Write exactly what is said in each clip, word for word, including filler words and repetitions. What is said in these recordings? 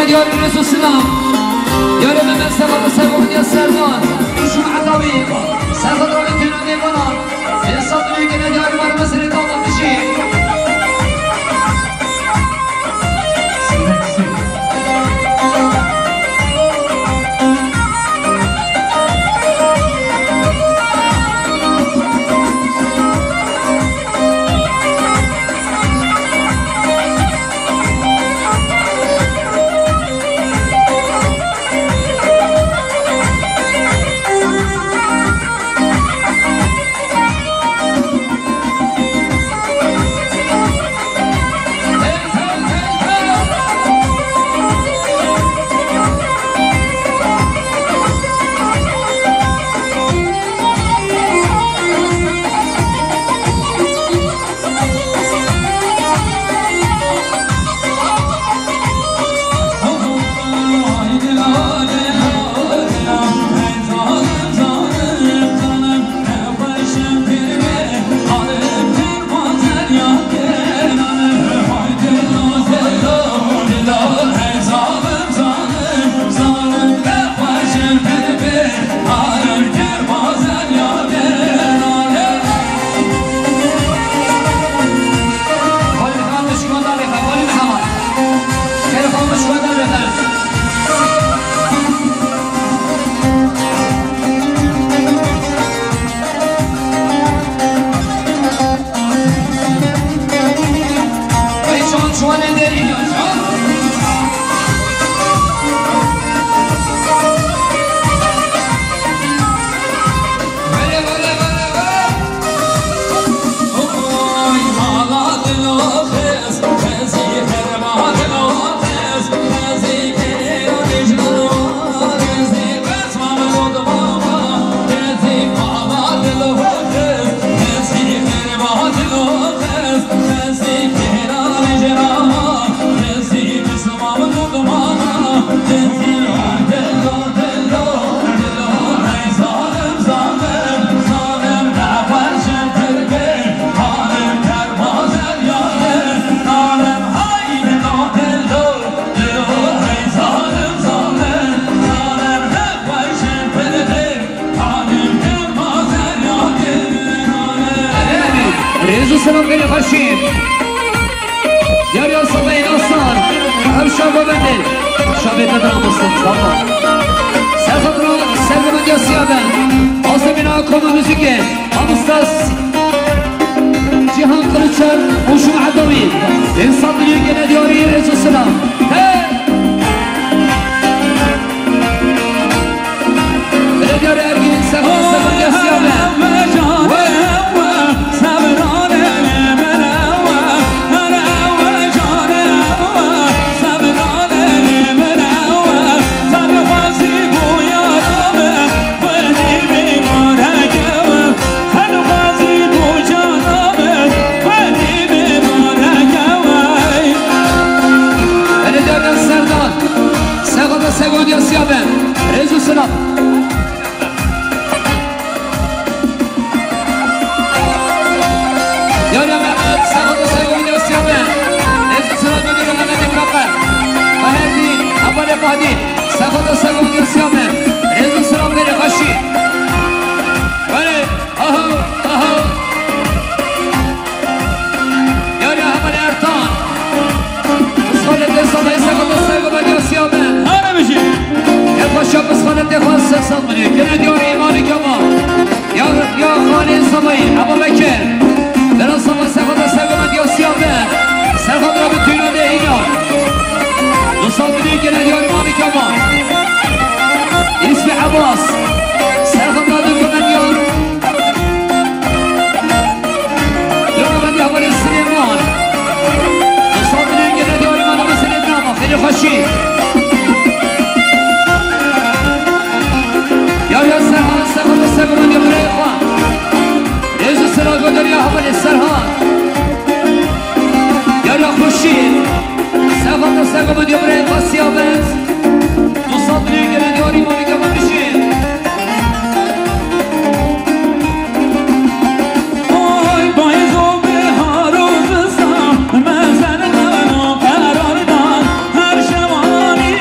Diyarê rêz û silam. Diyarê me, me serxwe, serxwe diya serdan. Şûn Edawî. Serxwe diya tîna nêvana. Ê sed milyon gene diyarê me, me serê dama dijî. Rêz û selam gelê xweşî. Yar ya Sabahî Aslan. Ev şava bende. Şavê te dira Muslim, tamam. Serxwe diya serxwe diya siya be. Asebîna koma muzîkê. Mamosta Cîhan Kılıçer û Şûn Edawî. Ê sed milyon gene diyarî rêz û selam. Hey! Belediye Ergin, serxwe, serxwe, yasiya be. Belediye Serdan. Serxwe, serxwe, yasiya be. Rêz û selam. Yar ya Mehmet, serxwe, serxwe, yasiya be. Rêz û selam, Mehmet Kaka. Baherdîn, Abalê Bahdîn. Serxwe, serxwe, yasiya be. Rêz û selam, gelê xweşî. Belê, aha, aha. Yar ya Hevalê Ertan. Pisxalê te Sabahî, serxwe, serxwe, bediya siya be. Hare bijî. Ê paşa pisxalê te xwe sed sed milyon. Gene diyarê îmanê kema. Ya, ya xalê Sabahî, Eba Bekir. Bera Sabah, serxwe, serxwe, bediya siya be. Serxwe, bira bi tüyüne de hîna. Du sed milyon gene diyarê îmanê kema. Îsmî Ebas. Serxwe, bira du gumediyar. Döküme diya Hevalê Silêman. Du sed milyon gene diyarê îmanê me Silêman ama xêrê xweşî. Yar ya Serhan, Serhan, Serhan, ya birayê xwe. Rêz û selam gotê ya Hevalê Serhan. Yar ya xweşî. Serhan, Serhan, ya birayê xwe Siyabet. Du sed milyon gene diyarê îmanê kema bijî. Oy, payîz û bihar û zistan, me ser qal û qerar dan, her şewanî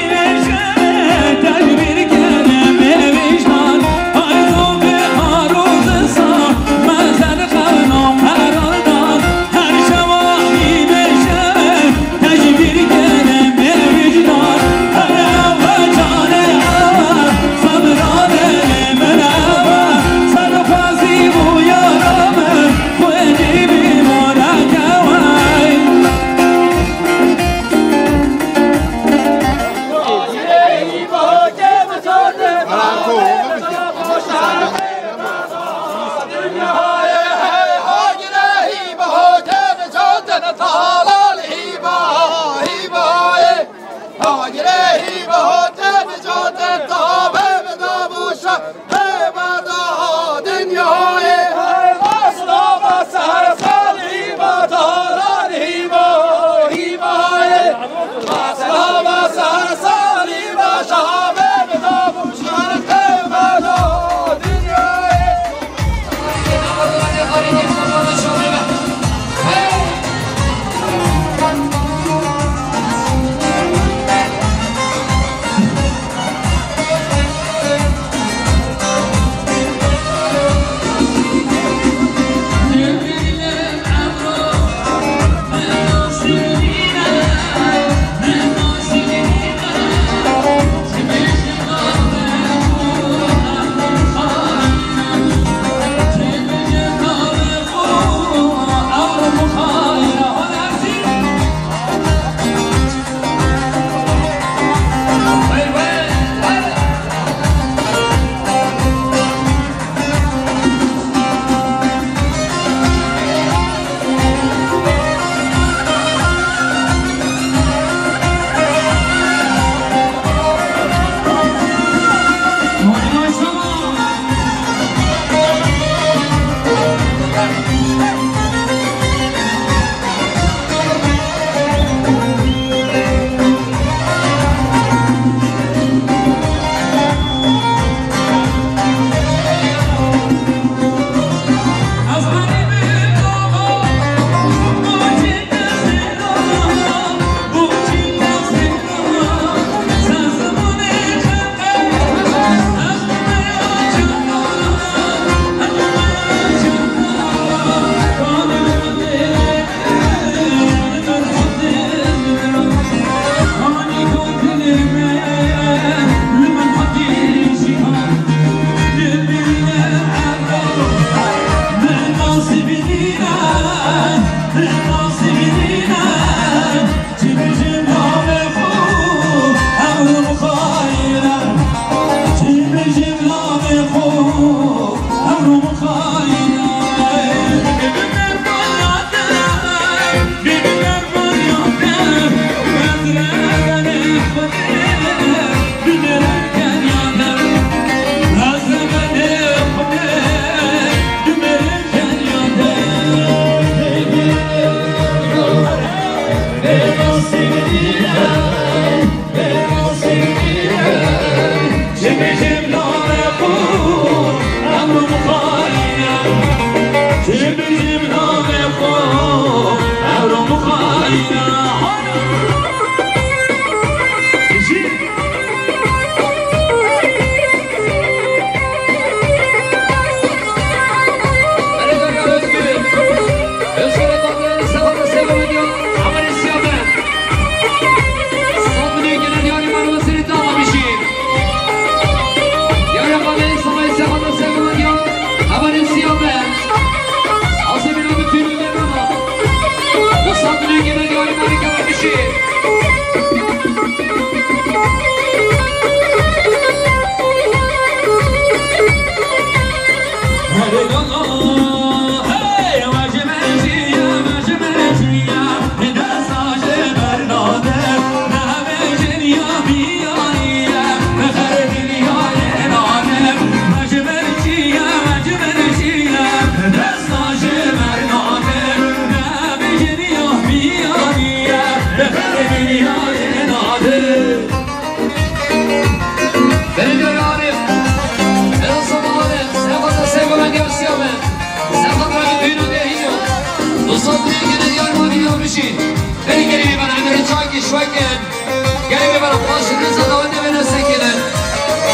Gelê bana paş rêza dawa de bene sekinin.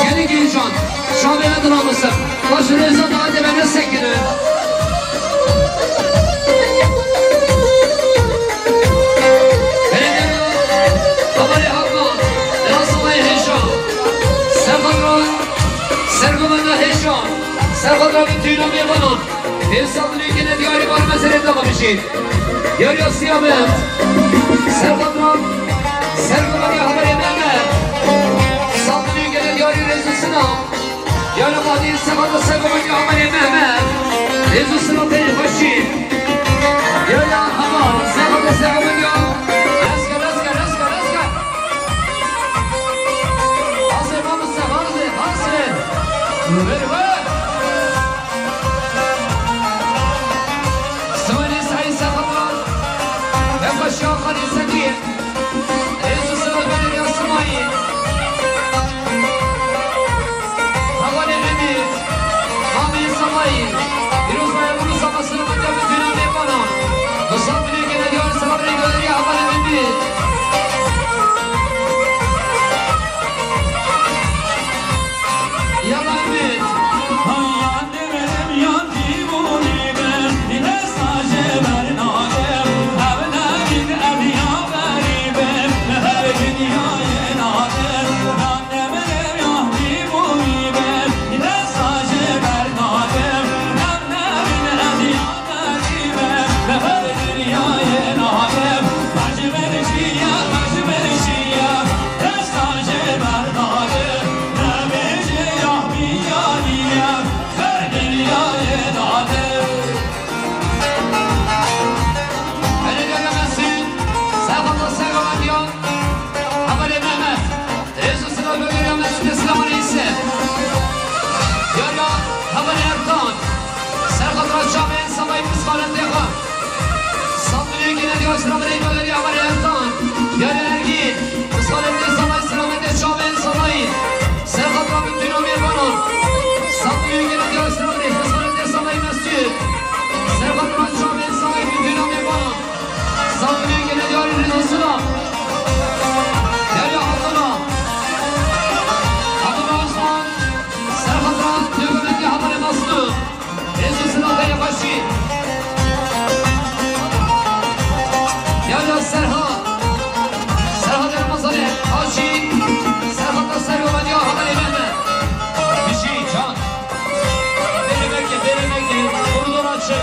Gelê Gêjan, şavê edin amesin. Paş rêza dawa de bene sekinin. Belediye, Havarê Hakan, Dera Salayê Hêşa. Serxadra, Sergovenda Hêşa. Serxadra bi tîna mêvanan. Ê saldinê gene diyarî bar mezerê dawa bijî. Yariya Siyabend. Serxadra, Sergovenda Havarê Mehmet. Saldinê gene diyarî rêz û sina. Yara badî seba de seba wendî Amelê Mehmet. Êzû sila peyê xweşî. Yara hema seba de seba wendî. Rastgele, rastgele, rastgele, rastgele. Hazır, hazır, hazır, hazır. Ver, ver. Sivayê Saîd Seba. Ve paşa Xalî Sedî. Êzû sila Belediya Simayî. Hevalê Emîr, Mamê Samayî. Pîroz Bayramî Sama sila Belediya Betûna Mêvana. Musafirinê gene diyar sila Belediya Hevalê Emîr. Yala Emîr. Belediye Mesut, Serhat Aslan Romandiyan, Hevalê Mehmet, Rêz û Sila Belediye Mesut Eslam Reisi, Yariya Hevalê Erkan, Serhat Raçamê Samayî Pisxalendê xwe, Sandinê gene diyar sila Belediye Hevalê Erkan, Yariya Ergîn, Pisxalendê Samayî Silamendê Çavên Samayî, Serhat Rabî Tîna Mêvanan, Sandinê gene diyar sila Belediye Pisxalendê Samayî Mesut, Serhat Raçamê Samayî Tîna Mêvanan. Sandinê gene diyarî Rêz û Sila. Derya Abdullah. Abdullah Osman. Serhat Rahat, Dögümendî Havarê Masnu. Rêz û Sila Derya Başî. Derya Serhat. Serhat Ramazanê Haşî. Serhat Serhat Havarê Mehmet. Bijî, can. Bêrê veke, bêrê veke, koridora çi?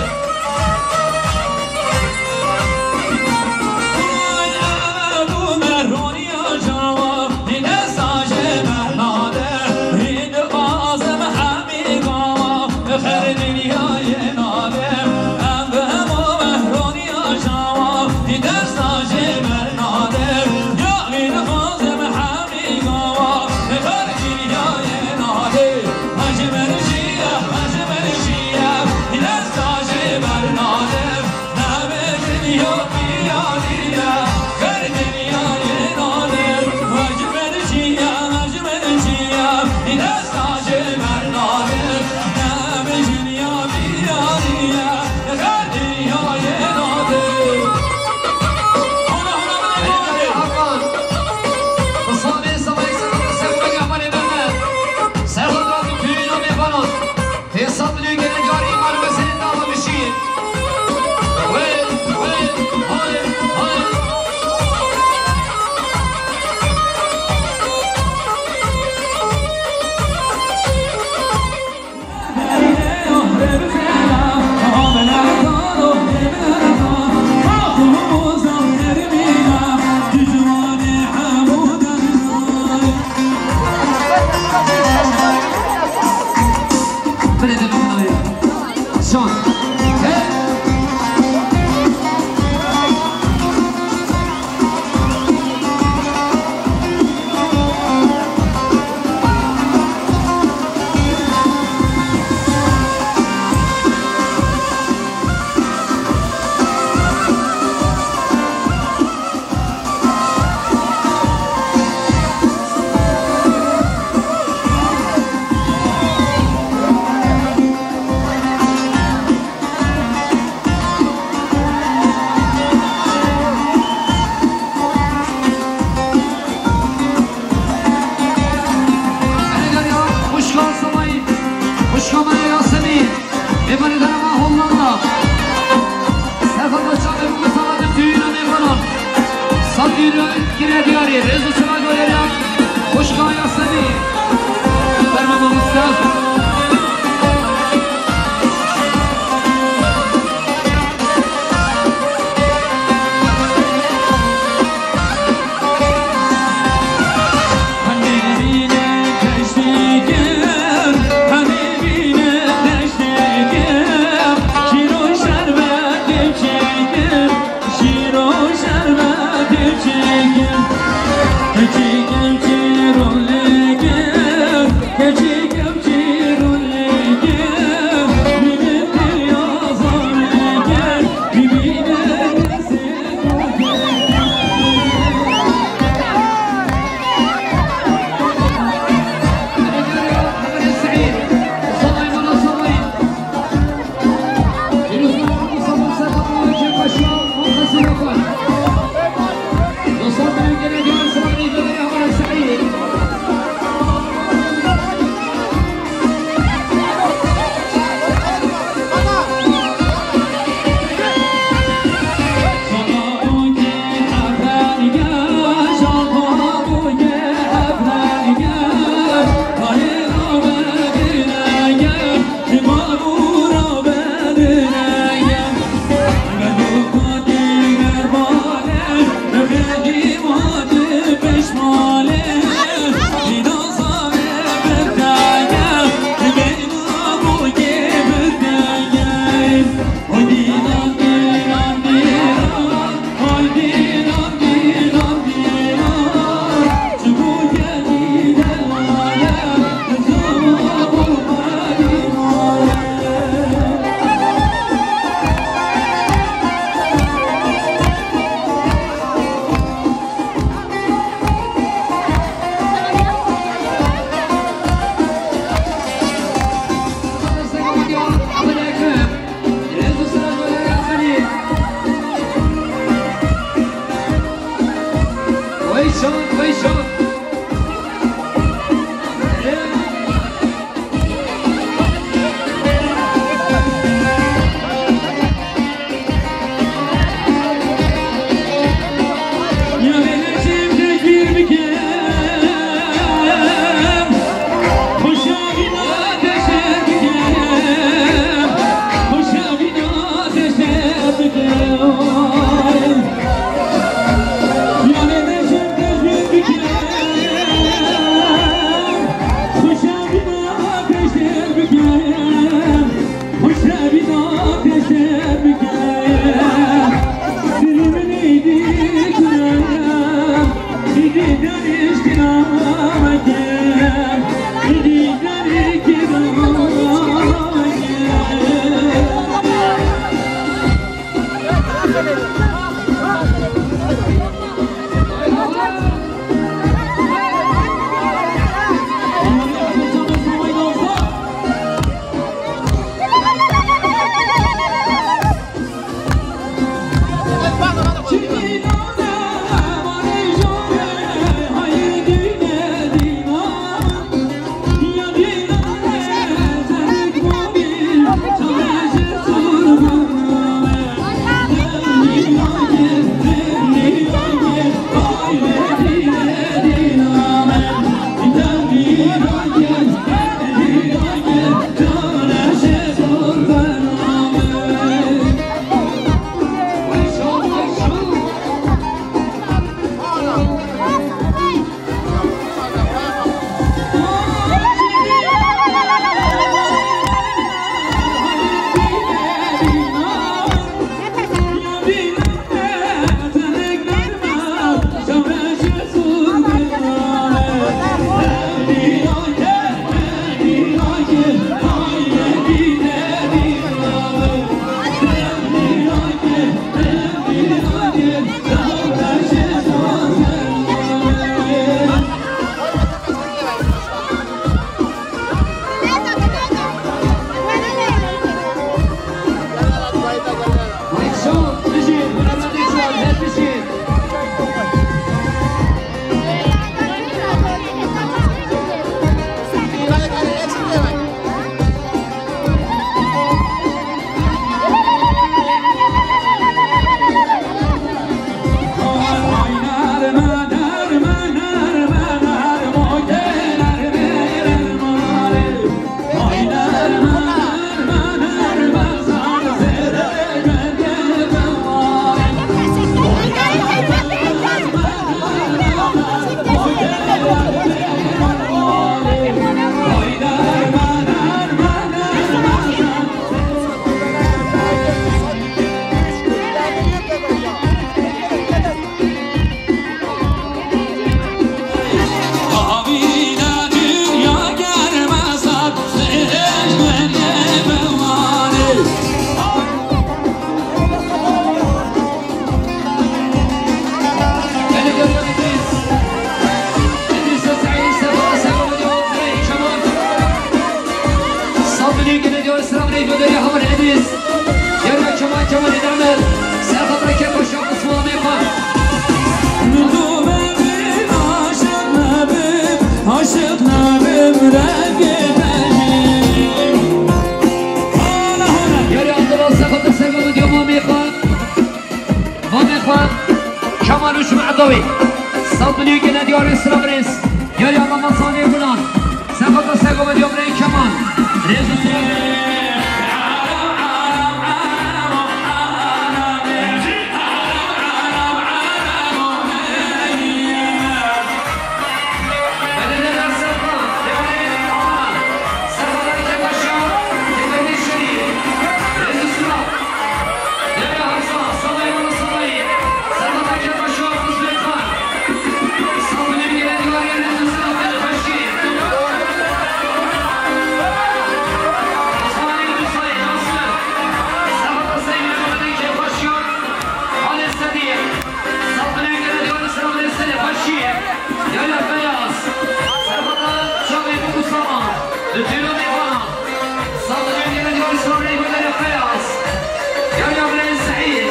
Kire diyarê, rêz û sima gorêriya xwişka Yasemî. Ferma mamoste. Goderî Heval Edrîs. Yar ya Kemal, Kemal Edemir. Serxatira Kemal Şah Osmanê xwe. Aşık nabim rengê bejî. Yar ya Abdullah, serxatira Sergo Medya mamê xwe. Mamê xwe Kemal û Şima Edawî. Sed milyon gene diyarê silav rêz. Yar ya Mama Salih Gulan. Serxatira Sergo Medya birayê Kemal. Rêz û silav. Yaya Beyaz, serxatira çavê Bûk û Saman, li Tûlo Mêvana, sazê Yaya Beyaz, Yaya Beyaz Seîd.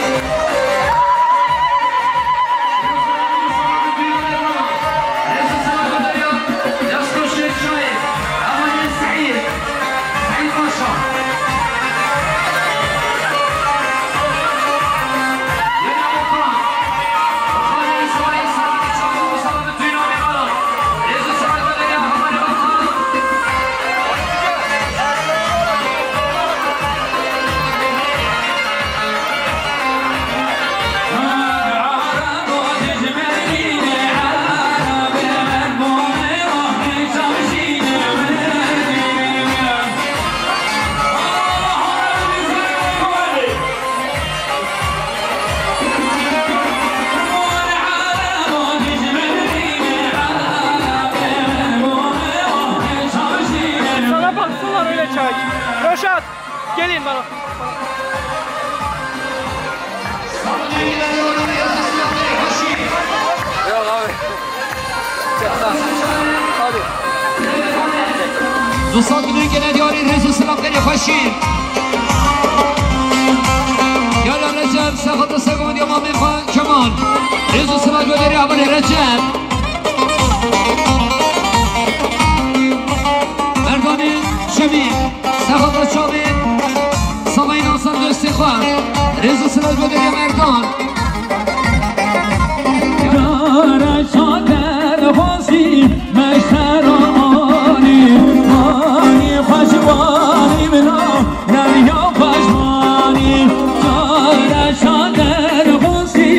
Rêz û selam Derya, Yasir Şêx Şahî, Amanê Seîd. Seîd Paşa. Yena Okan. Okan Êsayî, Sabî Çavuş, Sabî Tûna Mîran. Rêz û selam Derya, Hevalê Okan. Sana baksınlar öyle çay. Roşat, gelin bana. Yok abi. Hadi. Du sed milyon gene diyarê rêz û silav derê xweşî. Yara Recep, serxatira Sergo Medya mamê xwe Kemal. Rêz û silav derê Hevalê Recep. Merdanê Şemî. Serxatira çavê Savayî Nasan dostê xwe. Rêz û silav goderê Merdan. Kare çader xwazî meşteranî, anî xweş wanî mina, derya xweş wanî. Kare çader xwazî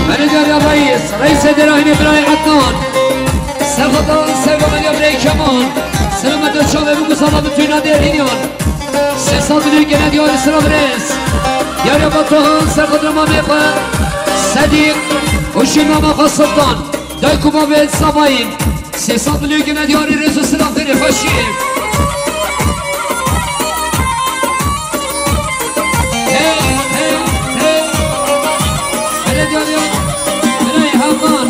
Belediye Reis, Reis Derahînê Birayê Ednan. Serxatira Sergo Medya Birayê Kemal. Selamet çavê Bûk û Saman bi tûna Derhînyan. Sê sed milyon gene diyarê silav rêz. Yara Batuhan, serxatira mamê xwe Sedîq û şîrmama xwe Sultan. Dayik û bavê Savayî. Sê sed milyon gene diyarê rêz û silav derê xweşî. Hey, hey, hey. Hele diyarê Birayê Hakan.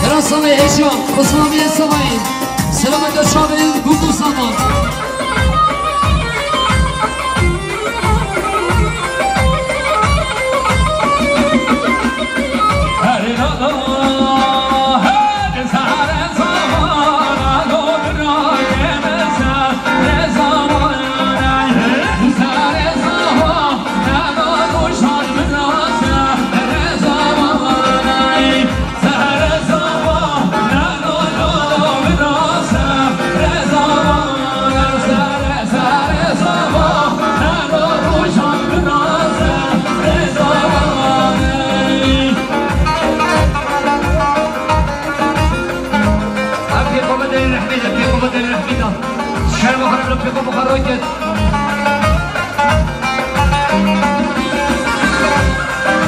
Hira Salê Hêşan, Osmaniyê Savayî. Selamet çavê Bûk û Saman. Ev pêxovetên rehmê de, pêxovetên rehmê de. Şerma xwe re pêxo bixwe raket.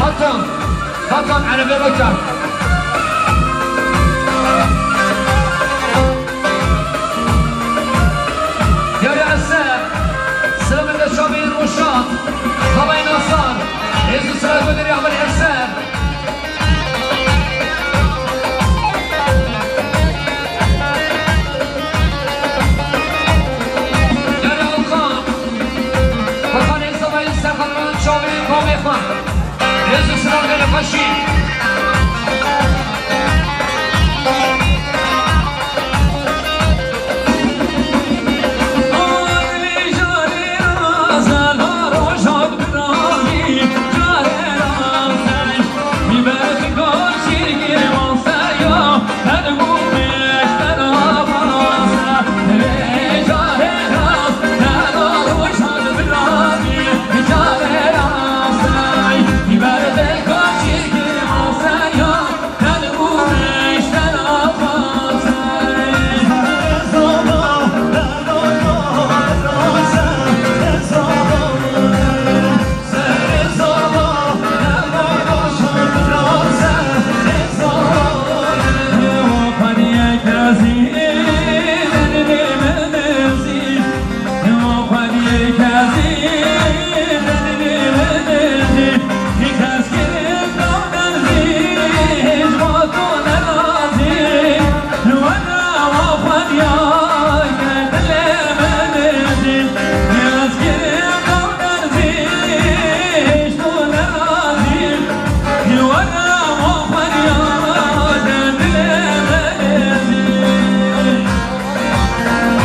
Hatim. Hakan Erebê Rokan. Diyarê Eser, Silametê Çavên Roşan, Xalayê Nasar, Êzû Silametê Amelê Eser. Diyarê Alkan, Xakan Êzavayî Serxan Çavên Mamê Xan. Rêz û silav gelê xweşî.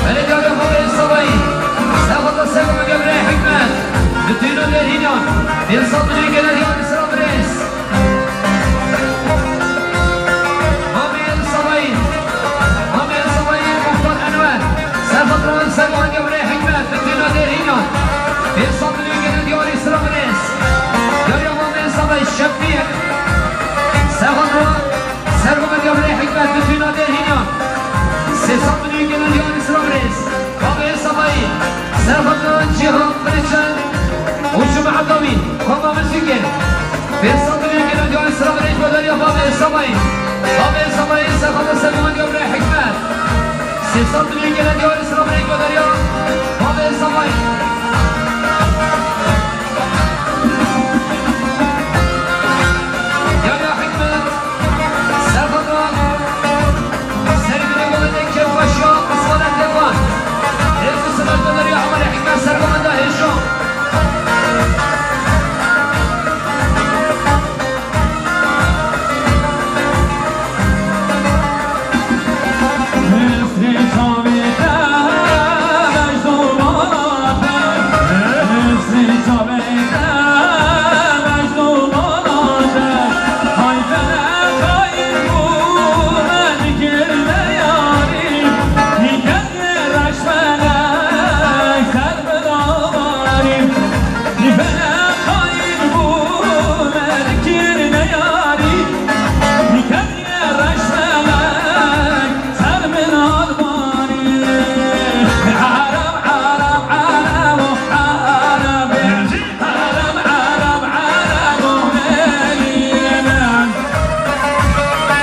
Belediya Xwedê Sabayî, Serxweta Sergo Medya Birayê Hikmet, bi tîno derhînan, pênc sed milyon gele diyarî sira birêz. Mamê El Sabayî, Mamê El Sabayî, Muxtar Enwer, Serxweta Sergo Medya Birayê Hikmet, bi tîno derhînan, pênc sed milyon gele diyarî sira birêz. Diyariya Mamê El Sabayî, Şefîq, Serxweta Sergo Medya Birayê Hikmet, bi tîno derhînan, sê sed milyon gele diyarî sira birêz. Bavê Sabayî, Serxweta Cîhan Qiliçan û Cuma Dawî, Xwema Mizgînê. Pênc sed milyon gele diyarî sira birêz, bederiya Bavê Sabayî. Bavê Sabayî, Serxweta Sergo Medya Birayê Hikmet. Sê sed milyon gele diyarî sira birêz, bederiya Bavê Sabayî. Diyariya Hikmet, Serxweta Serî binê gomendê kêfxweşiya Osmanê Têpan. Rêz û silav ji Deriya Hevalê Hikmet Serxweta Hêşo.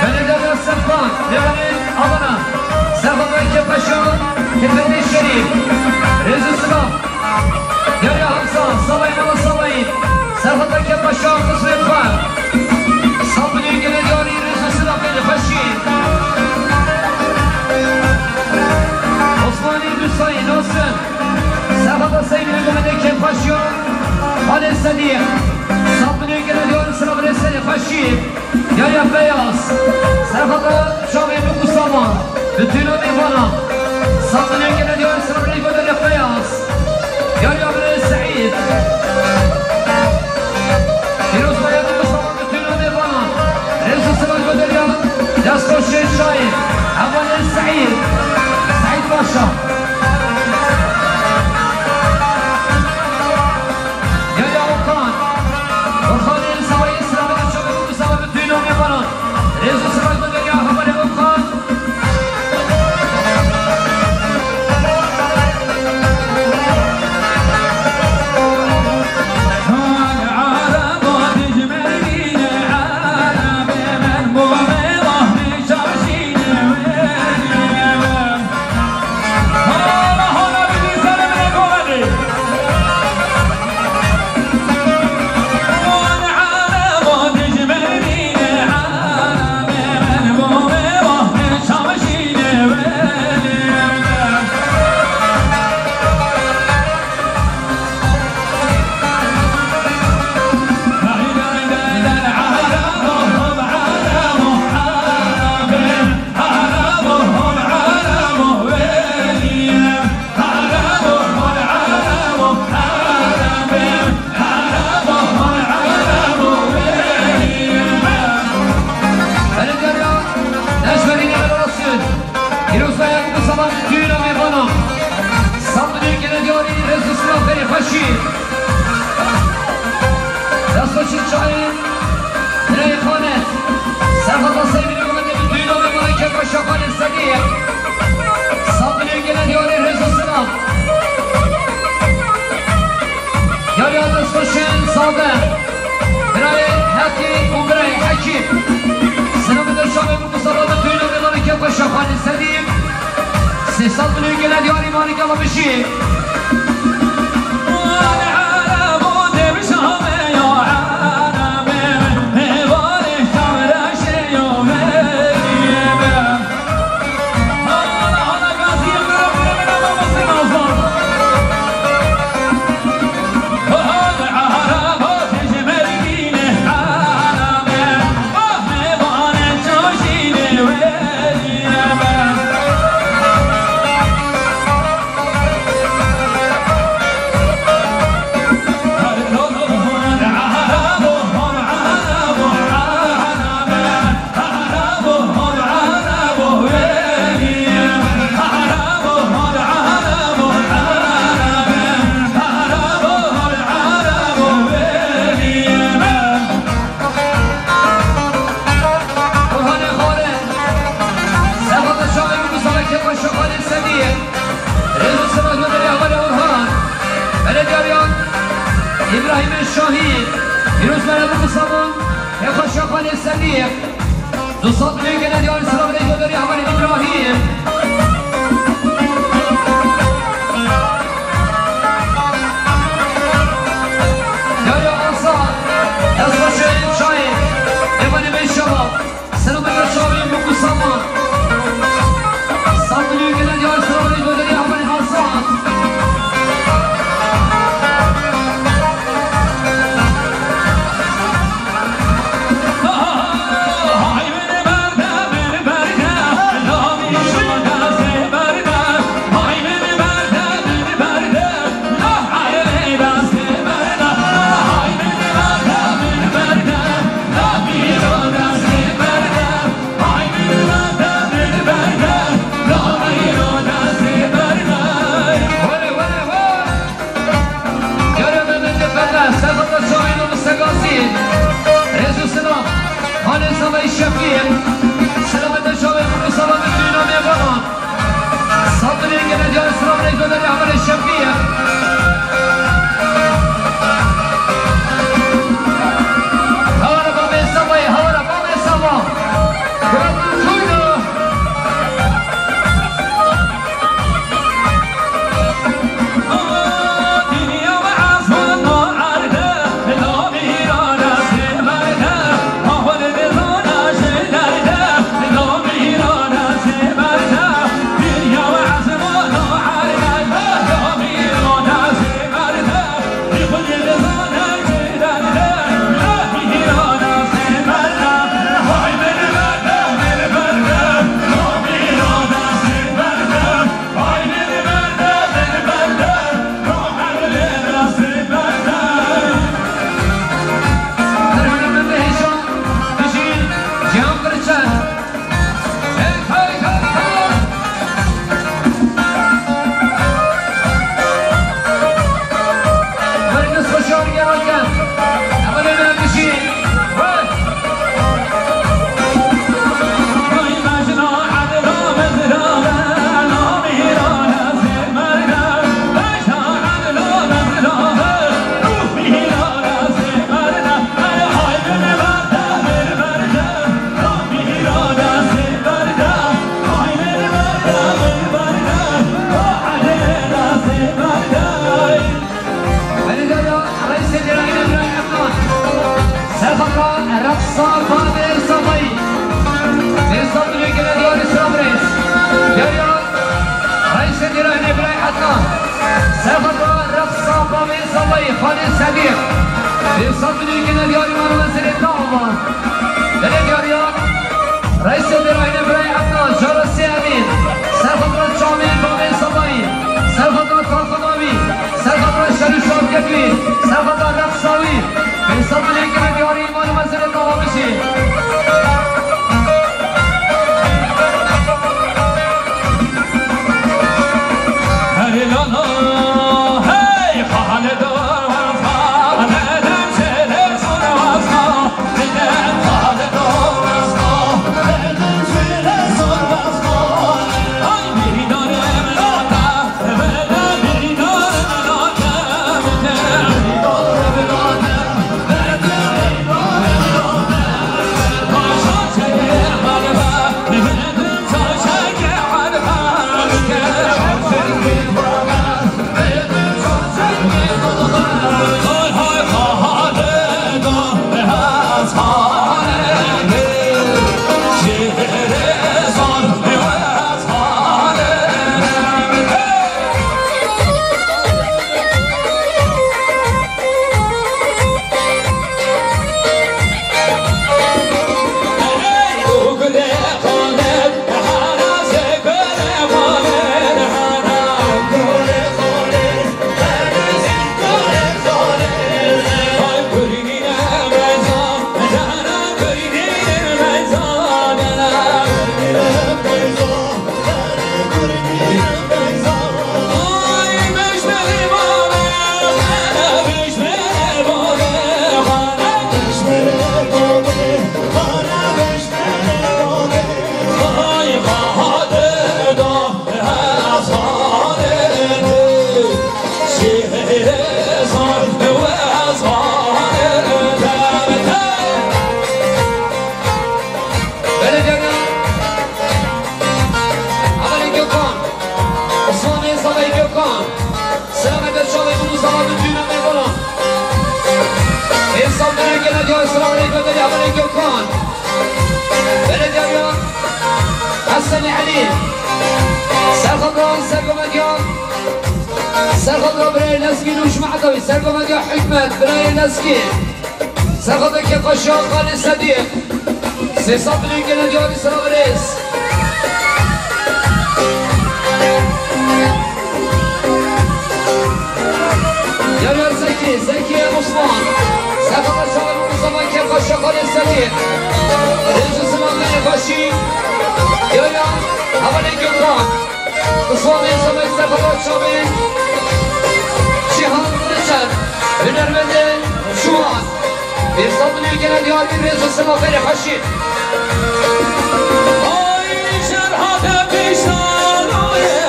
Belediye Serxan, Lêwanê Avana, Serxan Kêfxweşan, Kêfetê Şerîf, rêz û silav. Diyariya Hamza, Sabayî Mala Sabayî, Serxweta Kêfxweşan, Xizmê Xwe. Sed milyon gele diyarî, rêz û silav gelê xweşî. Osmanî Dusayî, Nasin, Serxweta Seydî Gomedê Kêfxweşiyan, Xalê Sedîq, sed milyon gele diyarî sira birêz gelê xweşî. Yaya Feyaz, Serxweta Çavê Bik û Saman, bi tîno mêvana, sed milyon gele diyarî sira birêz bederiya Feyaz. Yaya Birêz Seîd. Pîroz Beyazî Mustafa bi tîno mêvana, rêz û silav bederiya Destxweşê Şahin, Hevalê Seîd, Seîd Paşa. Yaya Okan, Orxanê Sabayî Silametê Çavê Bik û Saman bi tîno mêvana, rêz û silav bederiya Hevalê Okan. Saz bilûkene diyarî manikala bişî. Orhanê Xalê, Sefata Çavê Musalekê Xweşaxanê Sediyê. Rêz û sima ji we derê hevalê Orhan. Belediyariyan Îbrahîmê Şahî. Pîroz bere Musalman, Xweşaxanê Sediyê. Du sed milyon gene diyar silav rê godarî hevalê Îbrahîm. Diyarê Asa, Asa Şehîd Şahî, Evanê Beyşeva, Selamet Şahî, Muku Saman. Sed milyon gene diyar silav rê godarî hevalê Asa. Yare Mehmetê Perde, Sefata Şahîn û Mistexasî. Rêz û silav. Hanê Salayî Şefî. Selametê Şahîn û Salayî Şefî namê bana. Sabirê gele diyar silav rê godarî hevalê Şefî. Hawara babê Sabayî, hawara babê Saba. Gratulkuydu. Belediya Reisê Dêrayînê Birayê Efnan. Serxatra Reqsa Babê Sabayî. Dêrsa Dulê Gele Diyarî Sirabirêz. Dêrya Reisê Dêrayînê Birayê Efnan. Serxatra Reqsa Babê Sabayî. Xalê Sedîq. Dêrsa Dulê Gele Diyarî Mala Wezîrê Dava. Belediya Reisê Dêrayînê Birayê Efnan, Cara Sê Emîn, Serxatra Çavê Babê Sabayî, Serxatra Taxo Dawî, Serxatra Şerîf Şavket Wî, Serxatra Reqsa Wî, Fêsal Bilêkirê Diyarî Îmam Wezîrê Dava Bijî. Selamet çavê min û selamet dîna mêvanan. Hêsan Berengê Nadya, Selamet Bedel, Amelê Gökhan. Belediya Hesen Elî. Serxadra Sergo Medya. Serxadra Birayê Lezgî Nûj Mehdawî. Sergo Medya Hikmet Birayê Lezgî. Serxadekê Qaşiya Xalê Sedîq. Sê sed milyon gene diyarî sera birêz. Yar yar Zekî, Zekî Osman. Serxada çavê Mustafa kê Qaşiya Xalê Sedîq. Rêz û silam gene Qaşî. Yar yar Hevalê Gökhan. Islamê Samet Sefa çavê Cihan Kılıçer, hunermendê Şuan. Hêsan Dilî gene diyar bir rêz û sima xêrê xweşî. Ay, şer hate piştanoyê,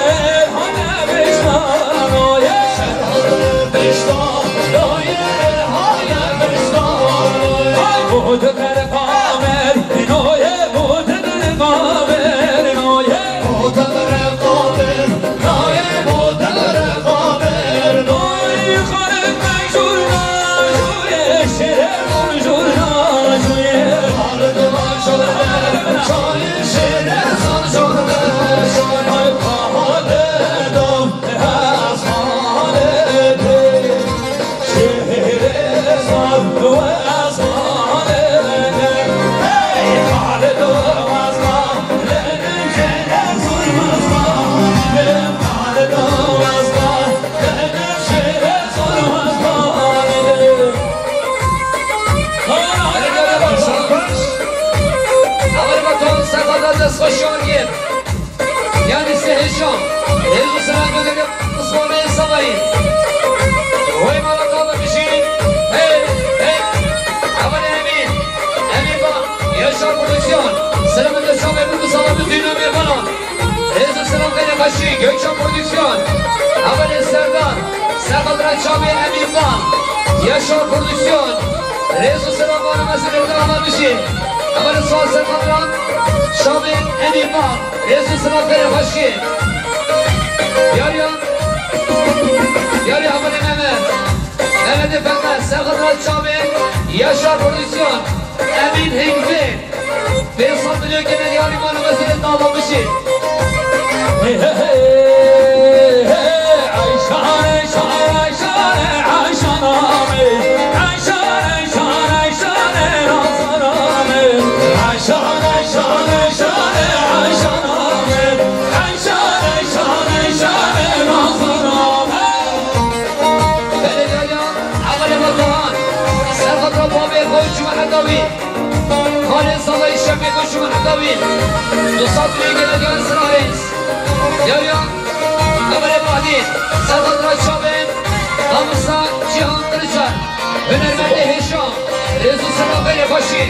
hate piştanoyê. Şer hate piştanoyê, hate piştanoyê. Ay, bu diker kamer, noyê, bu diker kamer, noyê. Yanî sê hêşan. Hêz û selam gönderî Osmanê Savayî. Wey mala kala bijî. Hey, hey. Hevalê Emîn. Emîn ba. Yaşar Prodüksiyon. Selamet Yaşar ve Mutlu Sağlam bütün Emîn bana. Hêz û selam gönderî Kaşî. Gökçen Prodüksiyon. Hevalê Serdar. Serdar Çavê Emîn ba. Yaşar Prodüksiyon. Rêz û silav bana meselê dava bijî. Hevalê Sual Serkadran, Şamê Emîn ba. Rêz û silav berê xweşkê. Yariya, yariya hevalê Mehmet. Mehmet Efendi, Serkadran Çavê, Yaşar Prodüksiyon, Emîn Hengvê. Pênc sed milyon gene diyarî mane meselê dava bijî. Hey, hey, hey, hey, Ayşan, Ayşan, Ayşan, Ayşan amê. Ayşan, Ayşan, Ayşan, Ayşan amê. Ayşan, Ayşan, Ayşan, Ayşan amê. Ayşan, Ayşan, Ayşan, Ayşan amê. Belediye ya, Amalê Metehan. Serxatra babê xwe û çû Edawî. Xalê Salayî şefê ku şû Edawî. Du sed milyon gene diyarî sira rêz. Yariya, Hevalê Bahdî, Serxatra Çavê, Mamosta Cîhan Kiliçer, hunermendê hêşa, rêz û silav berê xweşî.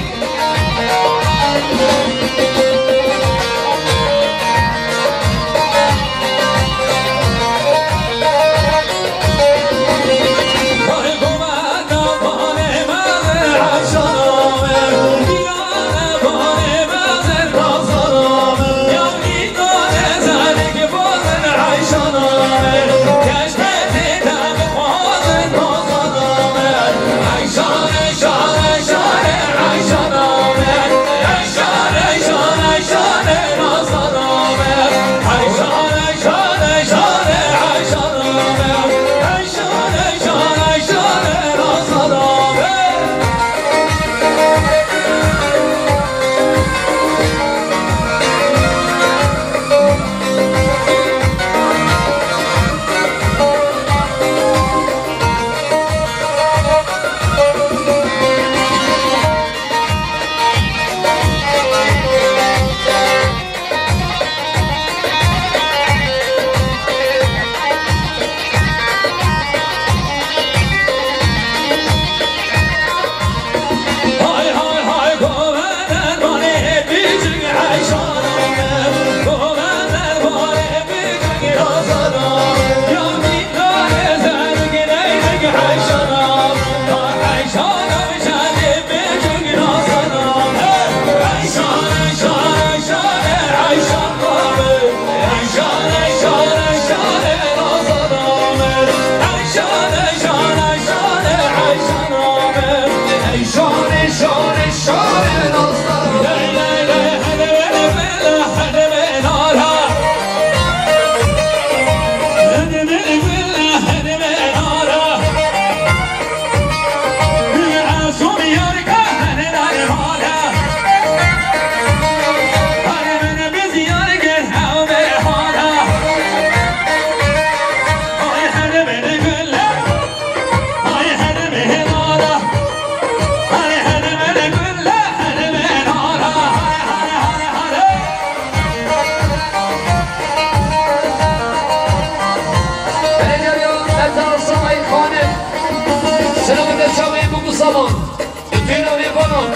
Bi tûna Mêvanan,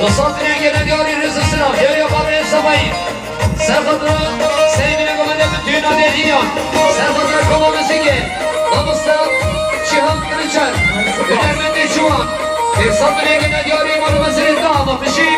di sed binê gele diyarî rêz û silav, diyariya Babê Sebayî. Serxwedra Seymînê Gomendê bi tûna Mêdîyan. Serxwedra Koma Muzîkê, mamosta Çihan Kiliçer, hunermendê ciwan. Pênc sed binê gele diyarî Mala Mezirê da, ama bijî.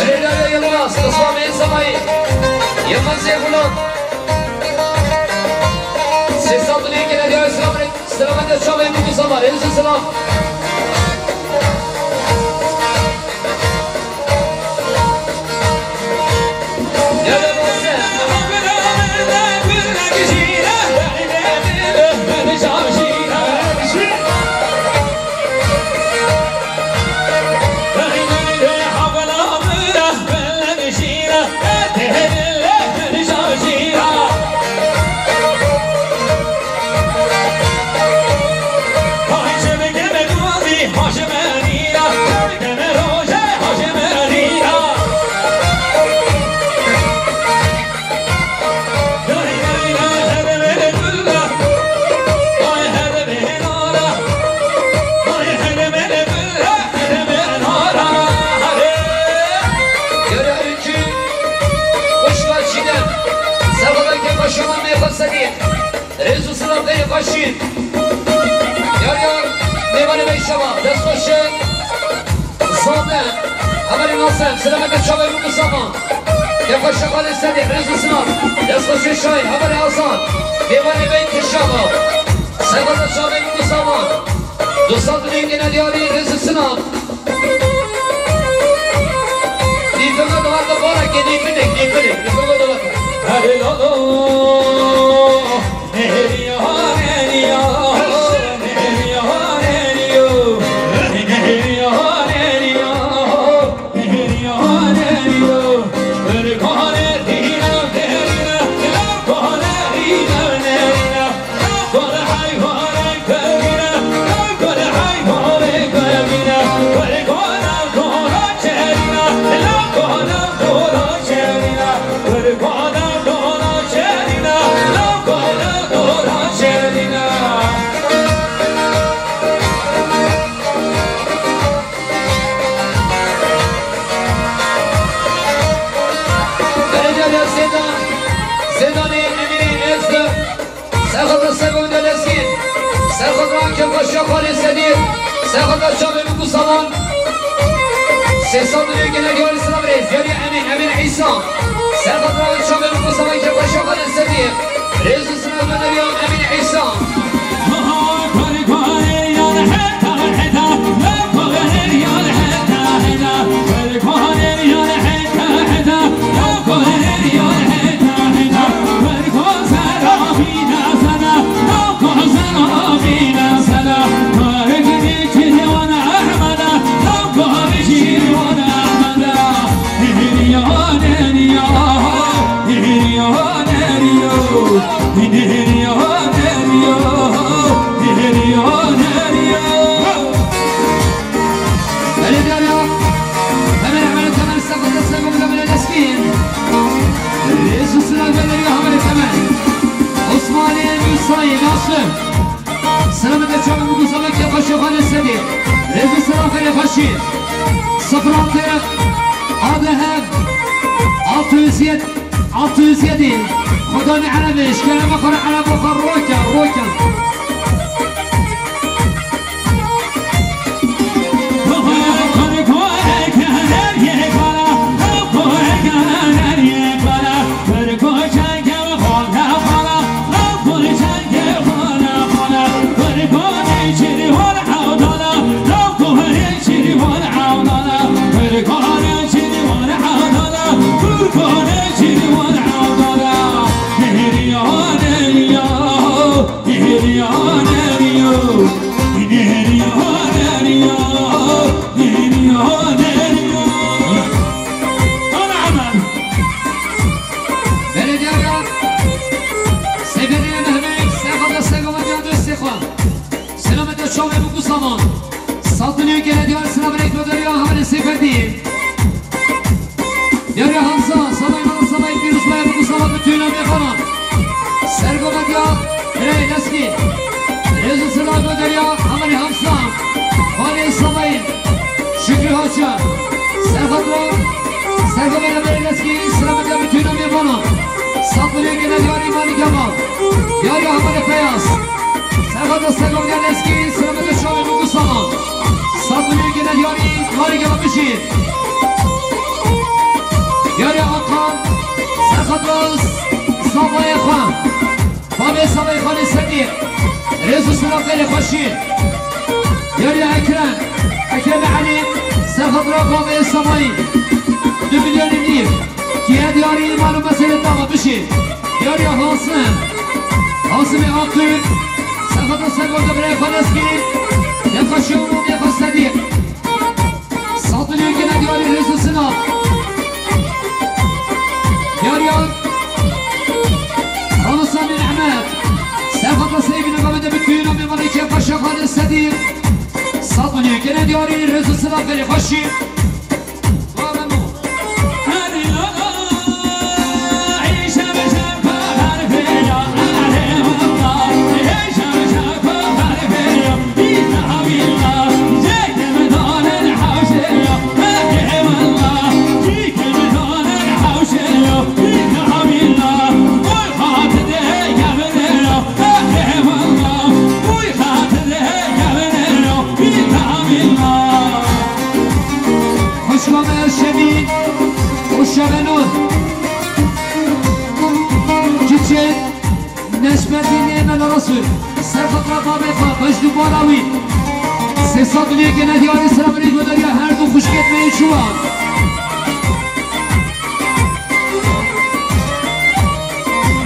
Leyla Yılmaz, Osman Bey Samayı, Yılmaz Zeyfulan. Sesal Dilek gelen ya, selamet, selamet, çabuk, mutlu sabah, elinize selam. Rêz û silav xeyrê xweşî. Yar yar, mêvanê me şeva, dest xweş e. Zade, hevalê Nasem, selametê çavê min Mustafa. Kêfxweşe xalê Sedî, rêz û silav. Dest xweş e Şahin, hevalê Hasan. Mêvanê me Kişava. Serxwedra çavê min Mustafa. Du sed û newî gene diyarî, rêz û silav. Dîfime dawar da bara ke dîfinek, dîfinek, dîfime dawar. Herê lalo, neheriya, neheriya, neheriya, neheriya, neheriya, neheriya, neheriya, neheriya. Belediye Zêdan, Zêdanê Emînê Êzdi. Serxwedra Sebo Wînda Lezgîn, serxwedra Kêfxweşiya Xalê Sedî, serxwedra çavê min Musawan, sê sed û newî gele diyarî silav rêz, diyarî Emîn, Emîn Îsa, serxwedra çavê min Musawan Kêfxweşiya Xalê Sedî, rêz û silav gunderiya Emîn Îsa. Belediye ya, hemen hemen hemen sakın da sakın da hemen eski. Rêz û silav gunderiya hemen hemen. Osmanê Musayê Nasir. Selametê çavê min Musawan Kêfxweşiya Xalê Sedî. Rêz û silav xeyrê xweşî. Sifir altı, A D H, altı yüz yedi, altı yüz yedi. Xwedanê Erebê, ji kerema xwe re Ereba xwe roke, roke. Selamet ya çavê Muku Saman. Sat milyon gene diyar sıra bilek ve deriya Hamile Seyfeddin. Deriya Hamza, Samayê mala Samayê pîroz baye Muku Saman, bütün amê xana. Sergo medya, birey Leskî. Rêz û silav ve deriya Hamile Hamza. Xalê Samayê. Şükrü Hoca. Serxatra. Sergo medya, birey Leskî. Sıra medya bütün amê xana. Sat milyon gene diyar îmanî Kemal. Diyar ya Hamile Feyyaz. Serxata Sergo medya Leskî, sıra medya çavê Muku Saman. Sat milyon gene diyarî, marî gela bijî. Diyarî Akan, serxata Sabayê xwe. Babê Sabayê Xalê Sedî. Rêz û silav xêrê xweşî. Diyarî Ekrem, Ekrem Elî, serxata babê Sabayî. Du milyon û nîv. Kiye diyarî, îman û meselê dava bijî. Diyarî Hasim. Hasimê Akgül. Sefata Sego de birayê xwe Leskî. Defa şew û defa Sedîq. Sat milyon gene diyarî Rêz û Sinan. Diyarî Rano Samî Ehmed. Sefata Seyfî Nega de bütün amê malê kê xweşa xalê Sedîq. Sat milyon gene diyarî Rêz û Sinan xêrê xweşî. Xweşka me Şevî û Şevenûr. Çiçek Neşmetî Nêmen Resul. Serxatra babê xwe, beş dubara wî. Sê sed û yek gene diyarî sira birî godariya her du xwişkêt me yê çûwa.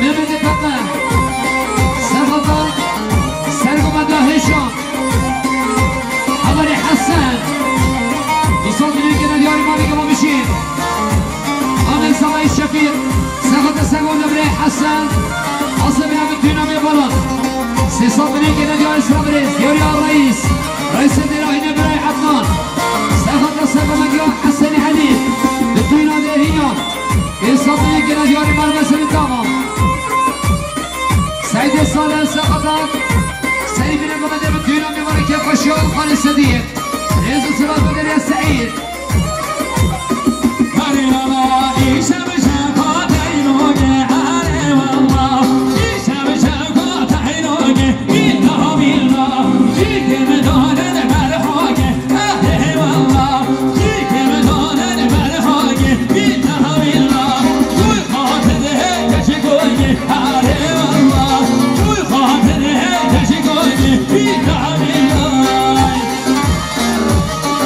Mehmetê Pepe. Serxata Sergo medya Hêşan. Hevalê Hesen. Du sed milyon gene diyarî malê gema bişîn. Amê Samayê Şefîq. Serxata Sergo de birê Hesen. Asebîna bi tûna bê balan. Sê sed milyon gene diyarî sira birê. Diyarî ya Reîs. Reîsê dêra hîne birayê Ednan. Serxata Sergo medya Hesenê Elî. Bi tûna dê hîna. Pênc sed milyon gene diyarî mal meselê dava. Seydê Salih Sexata. Seyfî Nega de bi tûna bê balan kêfxweşiya xalê Sedî. Rêz û silav bi derya Seîd.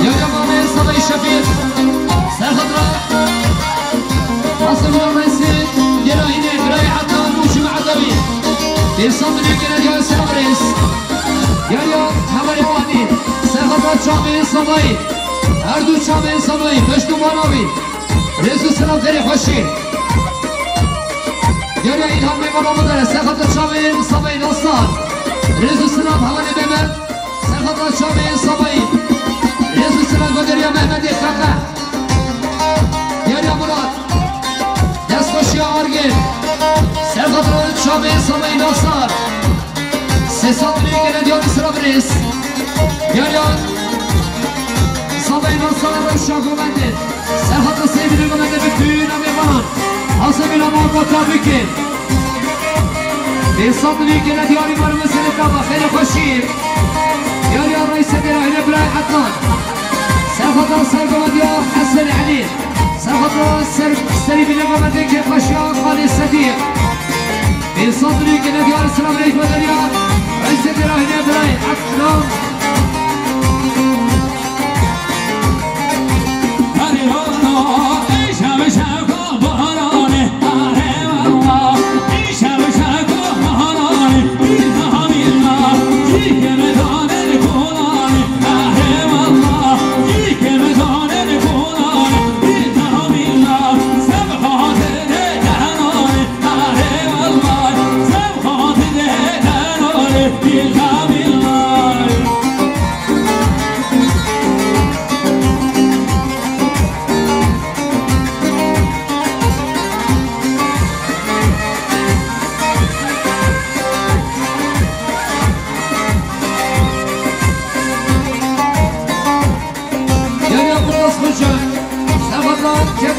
Ya ya mamê Samayê Şefîq. Serxatra. Asıl ya Reîsê dêra hîne birayê Ednan û Cuma Edawî. Pênc sed milyon gene diyarî sira birêz. Ya ya hevalê Bahdî. Serxatra çavê Samayê. Her du çavê Samayê. Beş dubara wî. Rêz û silav xêrê xweşî. Diyarî ya Îlham Meyvana Mudere. Serxatra çavê Samayê Nasar. Rêz û silav hevalê Mehmet. Serxata çavê Samayî. Rêz û silav goderiya Mehmetê Feqe. Diyarî ya Murat. Destxweşiya Argên. Serxata çavê Samayî Nasar. Sê sed milyon gene diyarî sira birêz. Diyarî ya Samayî Nasar rewşa govendê. Serxata Seyfî Nega de bi tûna mêvanan. Asebîna muhabbeta bike. Pênc sed milyon gene diyarî mal meselê dava xêrê xweşî. Diyarî ya Reîsê dêra hîne birayê Ednan. Serxata Sergo medya Hesen Elî. Serxata Ser-, Serî bîne govendê kêfxweşiya xalê Sedîq. Pênc sed milyon gene diyarî sira birêz ve derya. Reîsê dêra hîne birayê Ednan.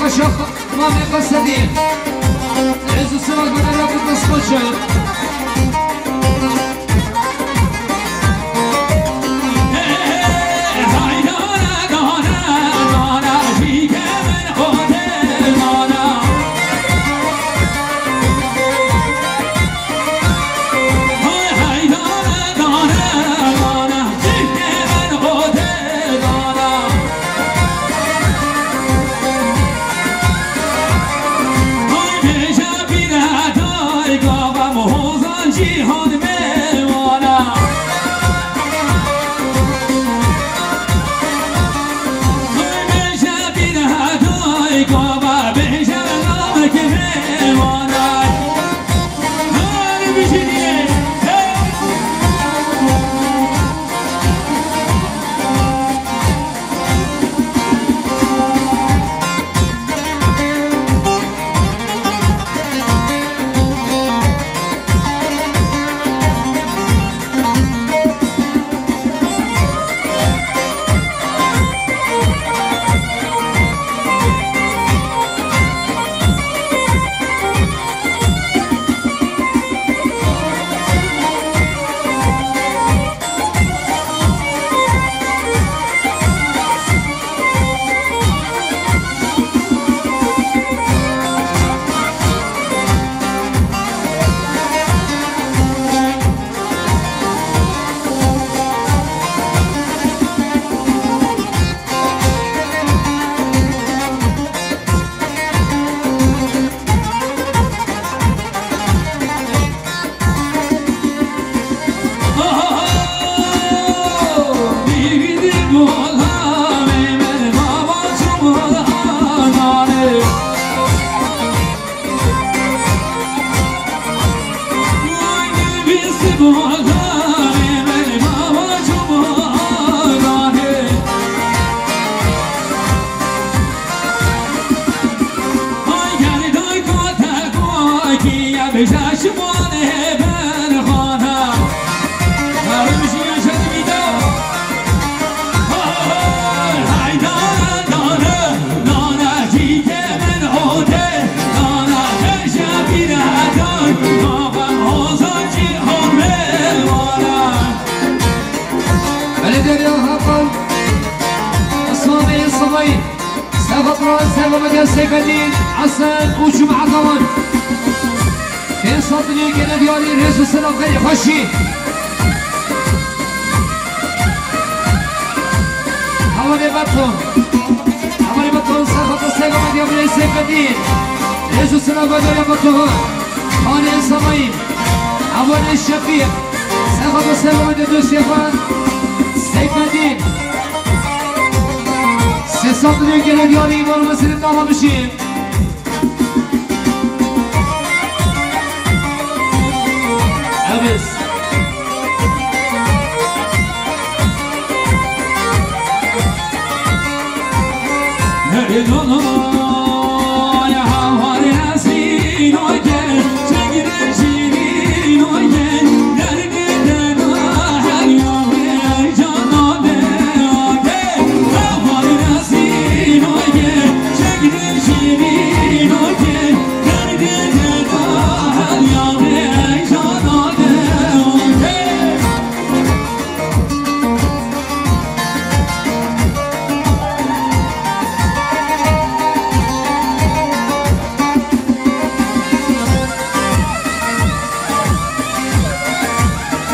Şax, Mamê Qesedî. Rêz û silav bide ya Kurdistan. Belediye Hakan, Osman Bey Sıvayı, Sefa Turan, Sefa Medya Seyfettin, Hasan, Uçum Ataman. Pênc sed milyon gene diyarî rêz û silav xeyrê xweşî. Hevalê Beton. Hevalê Beton, Sefa Turan, Sefa Medya Seyfettin. Rêz û silav xeyrê Beton. Hanê Sıvayı. Hevalê Şefîk. Serxwedê serxwedê dosyê xwe Seyfedîn. Sê sed milyon gele diyarî îmanê Mesîrê dava bişîn. Evet.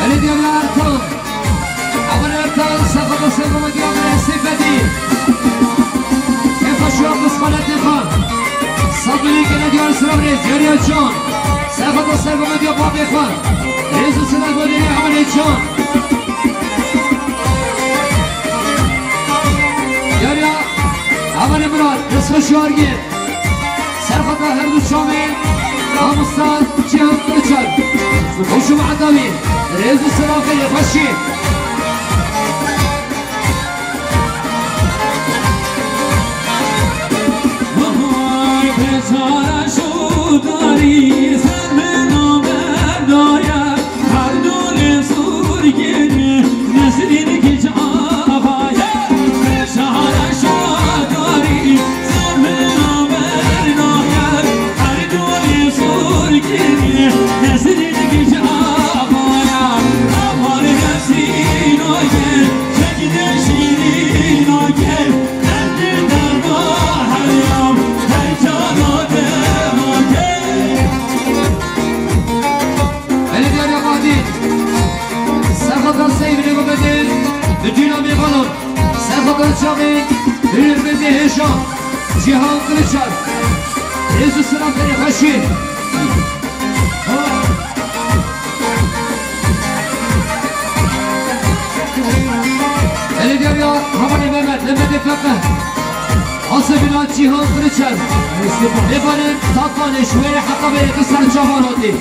Belediye Ertan. Aman Ertan, Sefa Turan, Sefa Medya Seyfedîn. Sefa şu an kısmet Sefa. Sabri gene diyor sıra bire. Derya Can. Sefa Turan, Sefa Medya Babê Xan. Rêz û silav xeyrê Aman Can. Derya, Aman Murat, Rızkı Şuargin. Serxwedê her du çavên mamosta Cihan Kiliçer. Xweşûm Edawî, rêz û silav xeyrê xweşî. Vay, beçare şûdarî, ser min namerdaye. Her dûnê Sûrgirê Nesrîn Kiç Axayê, şahara şadarî, ser min nabe Belediye Fatih, Serhat Asayî, Binê Gobedê, bütün Amêvanon, Serhat Çavê, Hürmetli Hêşan, Cîhan Kılıçar, Rêz û Silav Xweşî. Belediye ya Hamanê Mehmet, Mehmetê Feqe. Asebîna Cîhan Kılıçar. Lêvanên Tatanê ji wê heqa berê tu ser çavan hatî.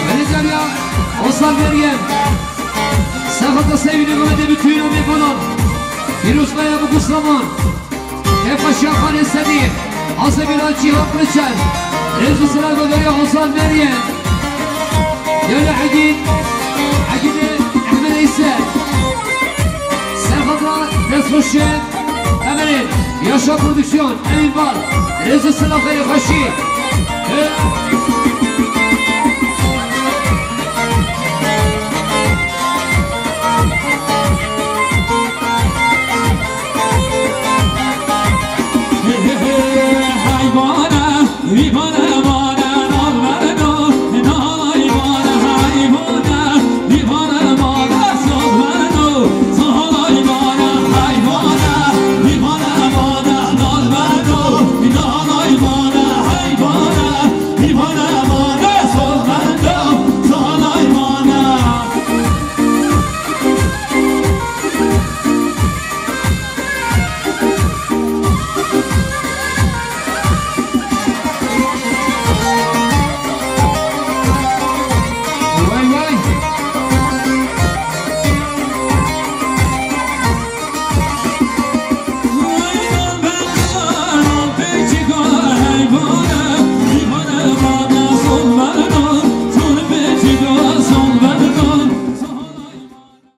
Belediye Osman Meryem, Serhat Asayî, Binê Gobedê, bütün Amêvanon. Pîrozbaya Biguslaman. Kefa Şaxanê Sedî, Asebîna Cîhan Kılıçar, Rêz û Silav Goverê Hasan Meryem, Yala Egîd, Egîdê Ehmed Eyser, Serxatra Destxweşê, Emelê, Yaşa Prodüksiyon, Emin Bal, Rêz û Silav Xeyrê Xweşî.